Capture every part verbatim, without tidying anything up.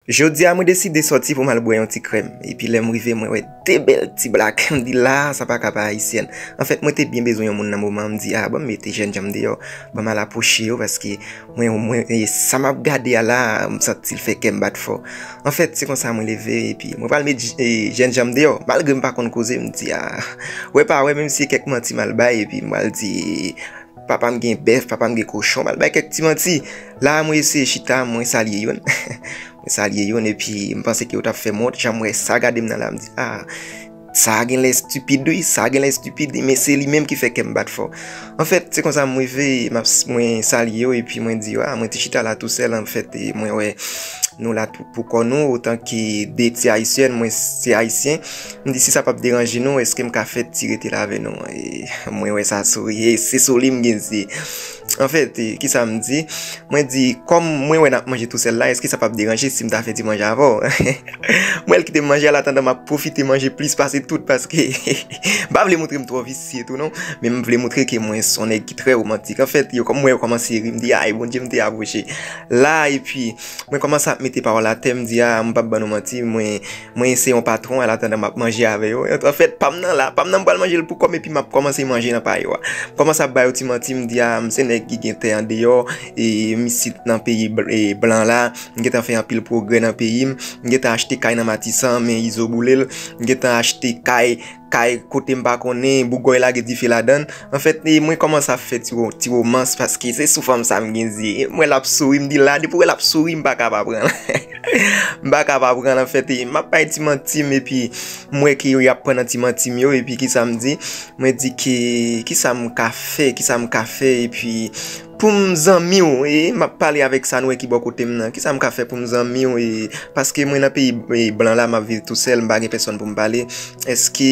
Jodi a, mwen deside sòti pou m al bwè yon ti krèm. Epi lè m rive, mwen wè de bèl ti blak. M di, "La, sa pa ka pa ayisyèn." Anfèt, mwen te byen bezwen yon moun nan moman an. M di, "A, ban m mete jènjan m deyò. Ban m al apwoche yo, paske mwen, mwen, e, sa m ap gade a la, m santi l fè kè m bat fò." Anfèt, se konsa mwen leve, epi mwen pral met j-, e, jènjan m deyò. Malgre m pa konn koze, m di, "A, wè pa wè, menm si se kèk manti m al bay," epi m pral di, "Papa m gen bèf, papa m gen kochon, m al bay kèk ti manti." La, mwen eseye chita, mwen salye youn. Mwen salye youn, epi m panse ke yo t ap fè m wont. Jan m wè sa gade m nan la, m di, "A, sa a gen lè estipid, wi, sa a gen lè estipid, men se li menm ki fè kè m bat fò." Anfèt, se konsa m rive, m ap, mwen salye yo, epi mwen di yo, "A, mwen te chita la tousèl, anfèt, e mwen wè nou la tou pou kò nou, otan ke de ti ayisyèn, mwen se ayisyen." M di, "Si sa p ap deranje nou, èske m ka fè ti rete la avè nou?" E mwen wè sa souri, e se sou li m gen zye. Anfèt, e, kisa m di? Mwen di, "Kòm mwen wè n ap manje tousèl la, èske sa p ap deranje si m ta fè ti manje avè w?" Mwen l kite m manje, an atandan m ap pwofite manje plis pase tout, paske m pa vle montre m twò visye tou non, men m vle montre ke mwen se yon nèg ki trè womantik. Anfèt, yo, kòm m wè yo kòmanse ri, m di, "Ay, Bondye, m te apwoche." La, epi, mwen kòmanse ap mete pawòl atè, m di, "A, m p ap ban nou manti, mwen, mwen se yon patwon, an atandan m ap manje avè yo." Anfèt, pa m nan la, pa m nan m pral manje l pou kò m, epi m ap kòmanse manje nan pa yo a. M kòmanse ap ba yo ti manti, m di, "A, m se nèg ki gen tè andeyò, e m isit nan peyi bl-, e blan la, m gentan fè anpil pwogrè nan peyi m, m gentan achte kay nan Matisan, men Izo boule l, m gentan achte kay, kay kote m pa konnen, bougòy lage dife ladan l." Anfèt, e mwen kòmanse ap fè ti wo-, ti womans, paske se sou fanm sa m gen zye. Mwen l ap souri, m di, "La, depi w wè l ap souri, m pa ka pa pran l." M pa ka pa pran l, anfèt, e m ap bay ti manti m, epi m wè ke yo y ap pran nan ti manti m yo, epi kisa m di? Mwen di ke, "Kisa m ka fè, kisa m ka fè, epi pou m zanmi w, e m ap pale avèk sa nou wè ki bò kote m nan, kisa m ka fè pou m zanmi w, e paske mwen nan peyi, e, blan la, m ap viv tousèl, m pa gen pèsòn pou m pale. Èske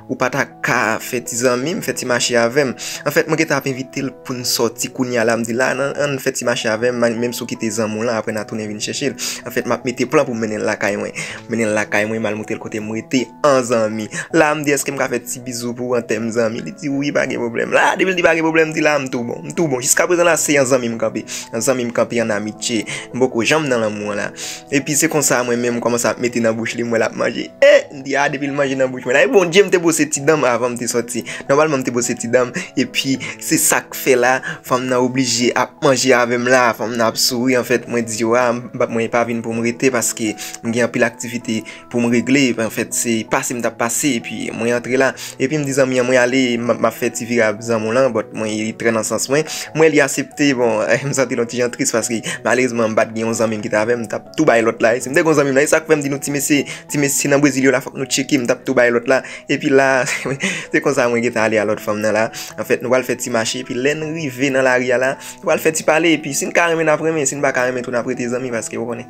ou pa ta ka fè ti zanmi m, fè ti mache avè m?" Anfèt, mwen gentan ap envite l pou n sòti kounye a la, m di, "La, ann, ann fè ti mache avè m, menm si w kite zanmi w lan, apre n a tounen vin chèche l." Anfèt, m ap mete plan pou m mennen l lakay mwen. Mennen l lakay mwen, m al montre l kote m rete, an zanmi. La, m di, "Èske m ka fè ti bizou pou w an tèm zanmi?" Li di, "Wi, pa gen pwoblèm." La, depi l di pa gen pwoblèm, m di, "La, m tou bon, m tou bon." Jiskaprezan la, se an zanmi m kanpe. An zanmi m kanpe, an amitye. M poko janm nan lanmou an la. Epi se konsa, mwen menm, m kòmanse ap mete nan bouch li, m wè l ap manje. E, m di, "A, depi l manje nan bouch mwen la." E Bondye, m te bwose ti dan m avan m te sòti. Nòmalman, m te bwose ti dan m. Epi, se sa k fè la, fanm nan oblije ap manje avè m la, fanm nan ap souri. Anfèt, mwen di yo, "A, m pa, mwen pa vin pou m rete paske m gen anpil aktivite pou m regle." Anfèt, se pase m t ap pase, epi mwen antre la. Epi m di zanmi an, "Mwen ale, m, m ap fè ti vire ak zanmi w lan, but mwen, li trè nan sans mwen." Mwen, li aksepte, bon, m santi l yon ti jan tris paske, malerezman, m pa t gen yon zanmi m ki t avè m, m t ap tou bay lòt la. E si m te gen yon zanmi m la, e sa k fè m di nou, ti mesye, ti mesye nan Brezil yo la, fòk nou tcheke, m t ap tou bay lòt la. Epi la, se konsa mwen gentan ale a lòt fanm nan la. Anfèt, nou pral fè ti mache, epi lè n rive nan lari a la, nou pral fè ti pale, epi si n ka renmen, n ap renmen, si n pa ka renmen tou, n ap rete zanmi, paske ou konnen.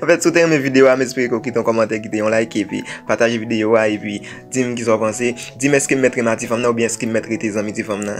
Anfèt, si w te renmen videyo a, m espere ke w kite yon kòmantè, kite yon like, epi pataje videyo a, epi di m kisa w panse. Di m èske m mèt renmen a ti fanm nan, oubyen èske m mèt rete zanmi ti fanm nan.